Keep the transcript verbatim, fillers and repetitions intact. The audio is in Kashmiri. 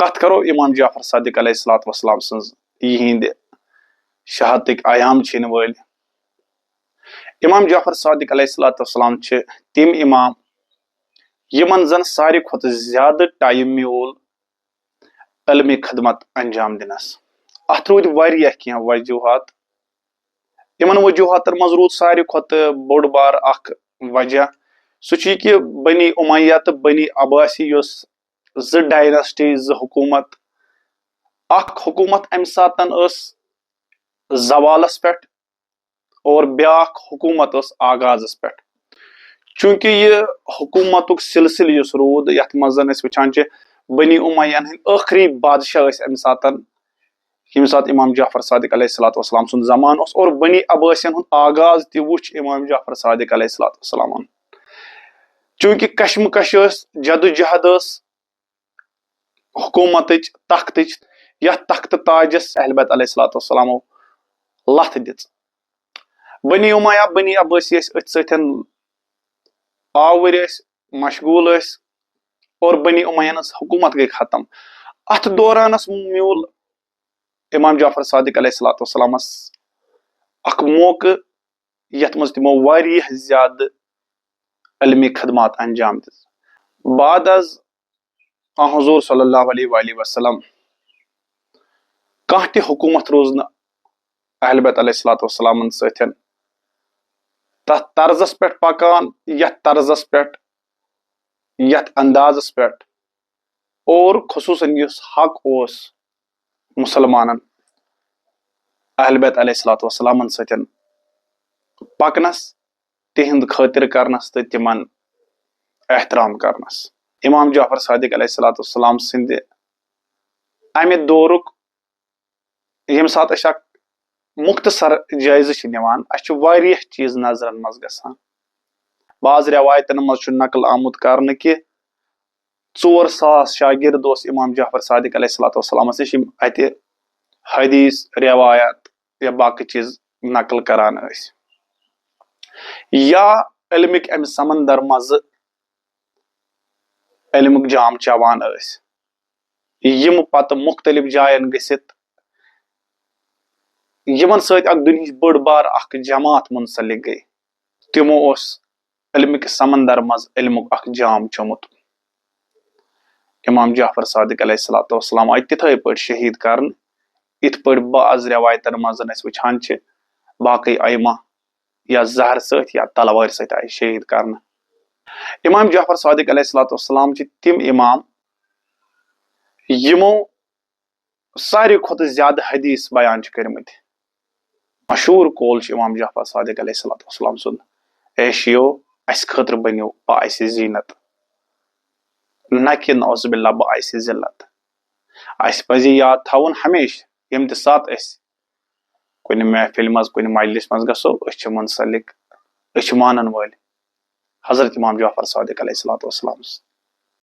کتھ کرو امام جعفر صادق علیہ الصلوۃ والسلام سٕنٛز، یِہنٛدِ شہادتٕکۍ ایام چھِ یِنہٕ وٲلۍ۔ امام جعفر صادق علیہ الصلوۃ والسلام چھِ تِم امام یِمن زن ساروی کھۄتہٕ زیادٕ ٹایم میوٗل علمی خدمت انجام دِنس۔ اتھ روٗدۍ واریاہ کینٛہہ وجوہات۔ یِمن وجوہاتن منٛز روٗد ساروی کھۄتہٕ بوٚڑ بار اکھ وجہ، سُہ چھُ یہِ کہِ بنی امیہ تہٕ بنی عباسی یۄس زٕ ڈایناسٹی، زٕ حکوٗمت، اکھ حکوٗمت امہِ ساتن ٲس زوالس پٮ۪ٹھ اور بیاکھ حکوٗمت ٲس آغازس پٮ۪ٹھ۔ چوٗنٛکہِ یہِ حکوٗمتُک سلسلہٕ یُس روٗد، یتھ منٛز زن أسۍ وٕچھان چھِ بنی امیہ ہٕنٛدۍ ٲخری بادشاہ ٲسۍ امہِ ساتن، ییٚمہِ ساتہٕ امام جعفر صادق علیہ الصلوۃ والسلام سُنٛد زمانہٕ اوس اور بنی عباسین ہُنٛد آغاز تہِ وُچھ امام جعفر صادق علیہ الصلوۃ والسلامن۔ چوٗنٛکہِ کشمکش ٲس، جدوجہد ٲس حکوٗمتٕچ، تختٕچ، یتھ تختہٕ تاجس اہل بیت علیہ الصلوۃ والسلامو لتھ دِژ۔ بنی امیہ، بنی عباسی ٲسۍ أتھۍ سۭتۍ آوٕرۍ، ٲسۍ مشغول ٲسۍ اور بنی امیہ ہٕنٛز حکوٗمت گٔے ختم۔ اتھ دورانس میوٗل امام جعفر صادق علیہ الصلوۃ والسلامس اکھ موقعہٕ، یتھ منٛز تِمو واریاہ زیادٕ علمی خدمات انجام دِژ۔ بعد از آن حضور صلی اللہ علیہ وآلہ وسلم کانٛہہ تہِ حکوٗمت روٗز نہٕ اہل بیت علیہ الصلوۃ والسلامن سۭتۍ تتھ طرزس پٮ۪ٹھ پکان، یتھ طرزس پٮ۪ٹھ، یتھ اندازس پٮ۪ٹھ، اور خصوٗصن یُس حق اوس مسلمانن اہل بیت علیہ الصلوۃ والسلامن سۭتۍ پکنس، تِہنٛد خٲطرٕ کرنس تہٕ تِمن احترام کرنس۔ امام جعفر صادق علیہ الصلوۃ والسلام سٕنٛدِ امہِ دورُک ییٚمہِ ساتہٕ أسۍ اکھ مختصر جٲیزٕ چھِ نِوان، اَسہِ چھِ واریاہ چیٖز نظرن منٛز گژھان۔ بعض رٮ۪وایتن منٛز چھُ نقل آمُت کرنہٕ کہِ ژور ساس شاگرد اوس امام جعفر صادق علیہ الصلوۃ والسلامس نِش، یِم اتہِ حدیث، رٮ۪وایت یا باقٕے چیٖز نقل کران ٲسۍ، یا علمٕکۍ امہِ سمندر منٛزٕ علمُک جام چٮ۪وان ٲسۍ، یِم پتہٕ مُختٔلِف جاین گٔژھِتھ یِمن سۭتۍ اکھ دُنہِچ بٔڑ بار اکھ جماعت منسلک گٔے۔ تِمو اوس علمٕکۍ سمندر منٛز علمُک اکھ جام چومُت۔ امام جعفر صادق علیہ الصلوۃ والسلام آیہِ تِتھے پٲٹھۍ شہید کرنہٕ، یِتھ پٲٹھۍ بعض رٮ۪وایتن منٛز أسۍ وٕچھان چھِ، باقٕے ائمہ یا زہر سۭتۍ یا تلوارِ سۭتۍ آیہِ شہید کرنہٕ۔ امام جعفر صادق علیہ الصلوۃ والسلام چھِ تِم امام یِمو ساروی کھۄتہٕ زیادٕ حدیث بیان چھِ کٔرمٕتۍ۔ مشہوٗر قول چھُ امام جعفر صادق علیہ الصلوۃ والسلام سُنٛد، "اے شیعو، اسہِ خٲطرٕ بٔنِو بہٕ آسہِ زیٖنت، نہ کہِ نعوذ باللہ بہٕ آسہِ ذلت۔" اسہِ پزِ یاد تھاوُن ہمیشہِ، ییٚمہِ تہِ ساتہٕ أسۍ کُنہِ محفلہِ منٛز، کُنہِ مجلس منٛز گژھو، أسۍ چھِ منسلک، أسۍ چھِ مانن وٲلۍ حضرت امام جعفر صادق علیہ الصلوۃ والسلام۔